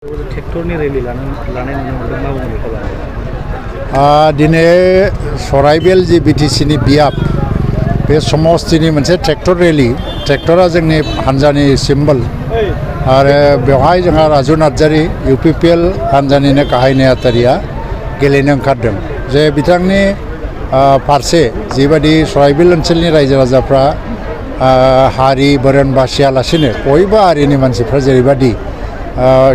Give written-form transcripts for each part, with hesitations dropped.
ट्रेक्टरनि रेलि लानाय नुनो मोनदों मा बुङो बेखौ? दिनै सराइबिल जि बिटिसिनि बियाब बे समस्तिनि मोनसे ट्रेक्टर रेलि ट्रेक्टरा जोंनि हान्जानि सिम्बल आरो बेवहाय जोंहा राजु नार्जारी इउपिपिएल हान्जानिनो गाहाय नेहाथारिया गेलेनो ओंखारदों जे बिथांनि फारसे जिबायदि सराइबिल ओनसोलनि रायजो राजाफ्रा हारि बोरोन बासियालासिनो बयबो हारिनि मानसिफ्रा जेरैबायदि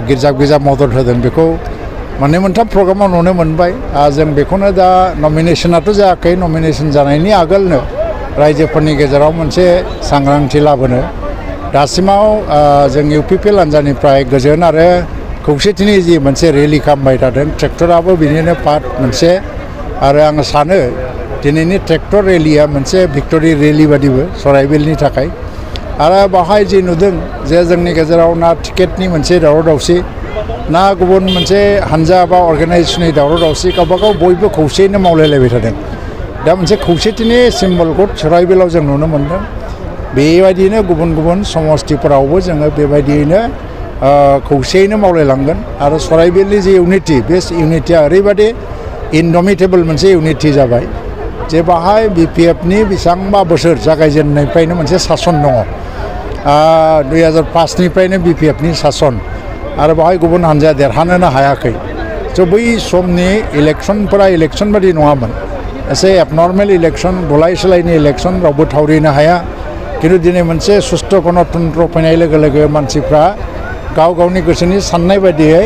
गिर्जा गिर्जा मदद होदों बेखौ मोननै मोनथाम प्रग्रामाव नुनो मोनबाय। जों बेखौनो दा नमिनेसनाथ' जायाखै, नमिनेसन जानायनि आगोलनो रायजोफोरनि गेजेराव मोनसे सांग्रांथि लाबोनो दासिमाव जों इउपिपिएल हान्जानिफ्राय गोजोन आरो खौसेथिनि जि मोनसे रेलि खालामबाय थादों ट्रेक्टराबो बिनिनो पार्ट मोनसे आरो आं सानो दिनैनि ट्रेक्टर रेलिया मोनसे भिक्टरि रेलि बादिबो सराइबिलनि थाखाय आरो बाहाय जि नुदों जे जोंनि गेजेराव ना टिकेटनि मोनसे दावराव दावसि ना गुबुन मोनसे हान्जा बा अर्गानाइजेसननि दावराव दावसि गावबागाव बयबो खौसेयैनो मावलायलायबाय थादों। दा मोनसे खौसेथिनि सिम्बलखौ सराइबिलाव जों नुनो मोनदों। बेबायदिनो गुबुन गुबुन समस्तिफोरावबो जोङो बेबायदियैनो खौसेयैनो मावलायलांगोन आरो सराइबिलनि जि इउनिटि बे इउनिटिया ओरैबायदि इनडमिटेबल मोनसे इउनिटि जाबाय जे बाहाय बिपिएफनि बेसेबांबा बोसोर जागायजेननायनिफ्रायनो मोनसे सासन दङ। 2005निफ्रायनो बिपिएफनि सासन आरो बाहाय गुबुन हान्जाया देरहानोनो हायाखै। स' बै समनि इलेक्सनफोरा इलेक्सन बादि नङामोन, एसे एबनर्मेल इलेक्सन, बुलाय सोलायनि इलेक्सन, रावबो थावरिनो हाया। खिन्थु दिनै मोनसे सुस्थ' गणतन्त्र फैनाय लोगो लोगो मानसिफ्रा गाव गावनि गोसोनि साननाय बायदियै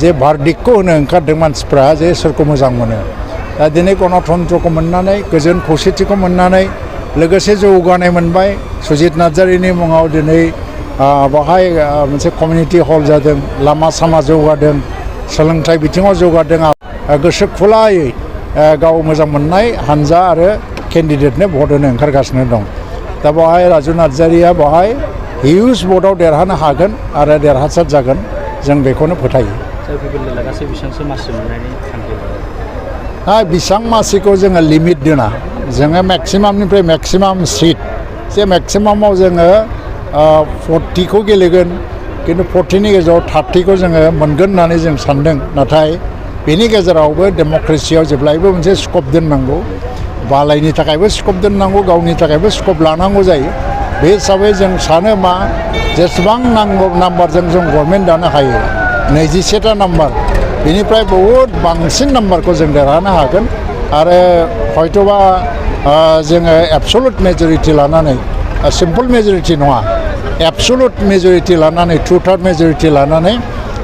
जे भार्डिक्टखौ होनो ओंखारदों मानसिफ्रा जे सोरखौ मोजां मोनो। दा दिनै गणतन्त्रखौ मोननानै गोजोन खौसेथिखौ मोननानै लोगोसे जौगानाय मोनबाय। सुजित नार्जारीनि मुङाव दिनै बाहाय मोनसे कमिउनिटि हल जादों, लामा सामा जौगादों, सोलोंथाइ बिथिङाव जौगादों। गोसो खुलायै गाव मोजां मोननाय हान्जा आरो केन्डिडेटनो भट होनो ओंखारगासिनो दं। दा बेवहाय राजु नार्जारीया बेवहाय हिउज भटआव देरहानो हागोन आरो देरहासार जागोन, जों बेखौनो फोथायो। बेसेबां मासिखौ जोङो लिमिट दोना, जोङो मेक्सिमामनिफ्राय मेक्सिमाम सिट जे मेक्सिमामाव जोङो 40खौ गेलेगोन, खिन्थु 40नि गेजेराव 30खौ जोङो मोनगोन होननानै जों सान्दों। नाथाय बेनि गेजेरावबो डेम'क्रेसियाव जेब्लायबो मोनसे स्कप दोननांगौ, बालायनि थाखायबो स्कप दोननांगौ, गावनि थाखायबो स्कप लानांगौ जायो। बे हिसाबै जों सानो मा जेसेबां नांगौ नाम्बारजों जों गभर्नमेन्ट दानो हायो, 21टा नाम्बार, बेनिफ्राय बहुद बांसिन नाम्बारखौ जों देरहानो हागोन आरो हयथ'बा जोङो एबसलुट मेजरिटि लानानै, सिम्पल मेजरिटि नङा, एबसलुट मेजरिटि लानानै 2/3 मेजरिटि लानानै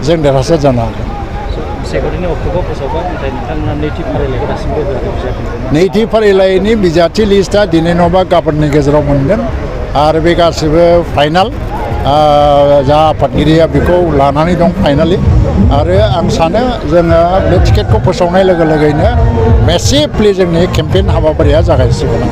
जों देरहासार जानो हागोन। नैथि फारिलाइनि बिजाथि लिस्टआ दिनै नङाबा गाबोननि गेजेराव मोनगोन आरो बे गासैबो फाइनाल जा आफादगिरिया बेखौ लानानै दं फाइनालि। आरो आं सानो जोङो बे टिकेटखौ फोसावनाय लोगो लोगोनो मेसिभलि जोंनि केम्पेइन हाबाफारिया जागायसिगोन।